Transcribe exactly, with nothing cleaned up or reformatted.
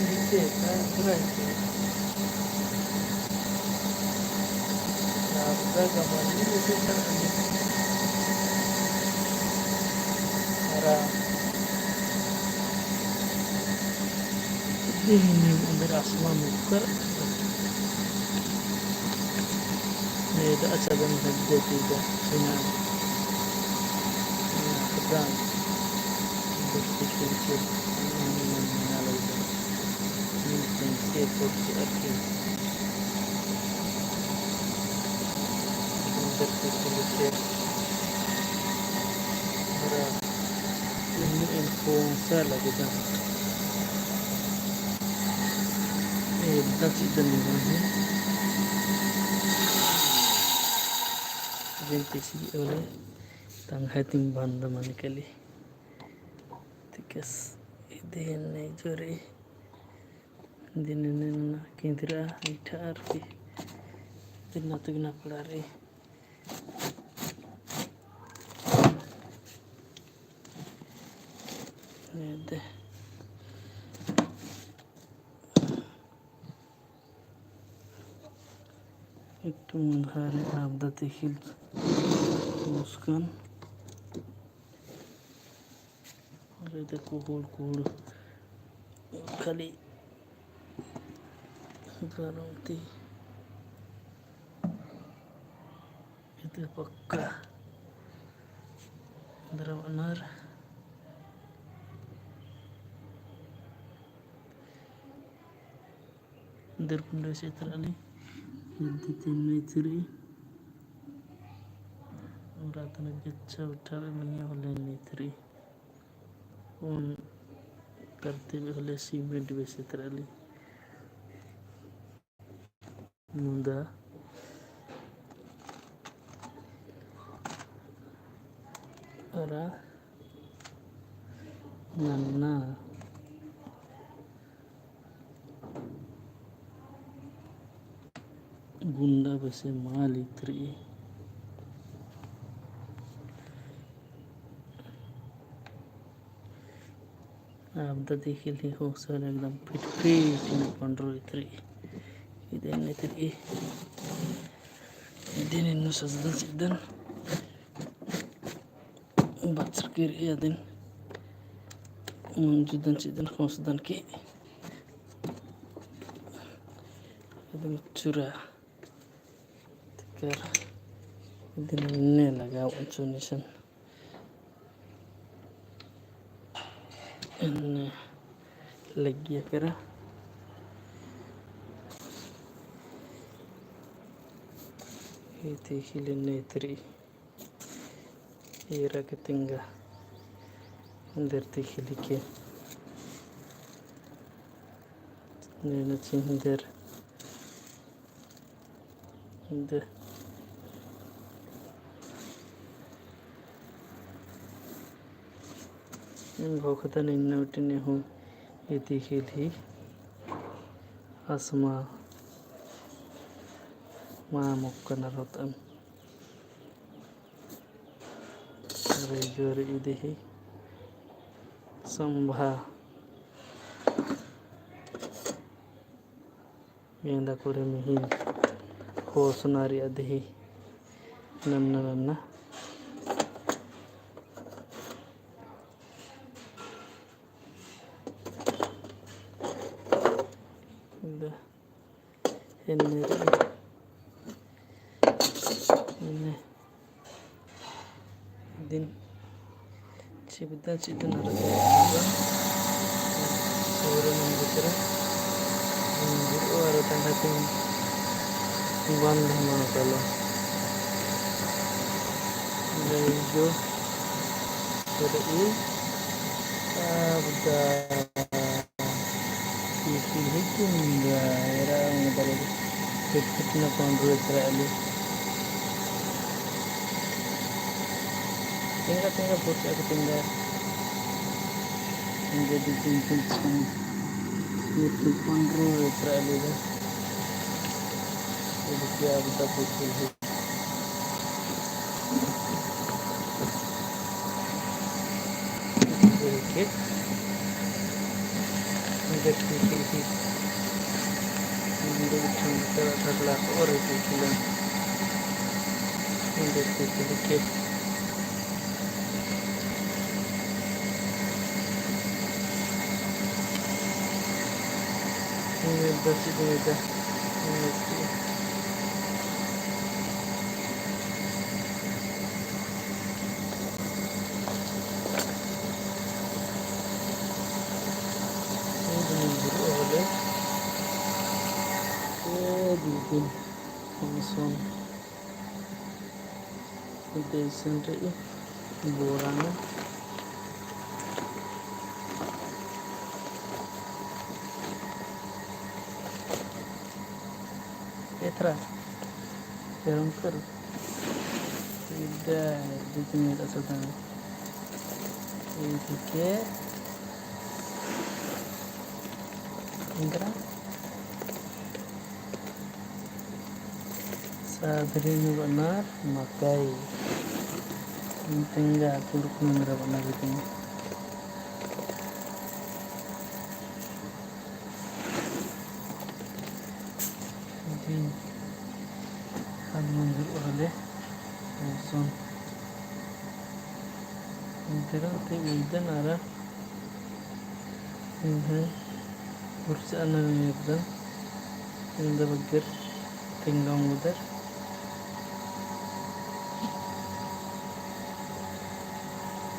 हिके, का इतरा हिके। आपदा का मालूम नहीं चलता। अरा इन्ने अंदर आसमा मुक्कर। नेद अचगन हद्दे तीजा चिना। खदान। बस्ती के नीचे। नीचे के पोर्च अरकी। अंदर के नीचे। अरा इन्ने एन खोंसा लगदन। एदा चिदन निगम है। जिन तिसी ओले तंग्है तिम बंद मनी कली। तिकस इदे एन्ने जोरे। इदिन एन्ने ना किंदरा इठा अरकी। इदिन ना तुगना पड़ा रई। एदे। एकटु मुन्धारे आपदा ती ख़िल मुस्कान। अरे देखो, कुहुड़ कुहुड़ खाली गरम ती। इते पक्का दरब अनर। दरकुंडे से तरली, इद्दी तीन नहीं तरी। और आतने गच्छा उठावे मनिया होले नहीं तरी। उन करते भी होले सीमेंट बेसे तरली। मुदा अरा नन्ना गुंडा बेसे माल इतरी। आपदा देखिल ही हो सर एकदम फिट फिट इन्ना पंडरो इतरी। इदेन इतरी। इदेन इन्नु सजदन चिदन। बचर के रे अदिन। मुंजुदन चिदन खोसदन की। एकदम चुरा। तिकर इदिन इन्ने लगा उंचो निशन। इन्ने लग्गिया करा। ये देखिल इन्ने इतरी। एरा के तिंगा। इन्देर देखिल के। नेना चिन्ह इन्देर। दे। इन भोखदन इन्ना उटिने हूँ इति हिलही असमा मा मुक्कनर होतन। अरे जोर इदिही संभा। एंदा कोरे मिहिन खोसनारी अदही नन्ना नन्ना। द-, एन्ने रे। एन्ने। दिन चिबदा चिदन अरत। सोरे नंबर तेरा। मंदिर ओ अरत अंगा तिम बंद हमा कलो। ले जो तेरा ई अब दा इसी ही कुंगा एरा उंगदर फिट फिट न कौन रोए तेरा अली। तिंगा तिंगा पोचा के तिंगा। तिंगा दी तिंग तिंग तिंग। ये तिंग पंद्रो एकरा लेगा। ये क्या बता पोचे है। ये के। ये देखी, देखी, देखी। वीडियो ठंडा ठरला और देखी ला। देखी, देखी, देखी। ये बस इतने का। ये देखिए। ये दीदी, ये दीदी। इसन रई बोरा नू। एथरा एरम कर। इदा दू तीन मिनट असर दाना। एदिके इंद्रा सादरी नू बअनर मकई। तेंगा तुरुक नू मेरा बअनर इदिन। दिन अद मंजूर रहले। मौसम इधर ते उइदन आरा। इन्हें उर्चा नन एकदम इंदा बग्गर तेंगा उंगदर।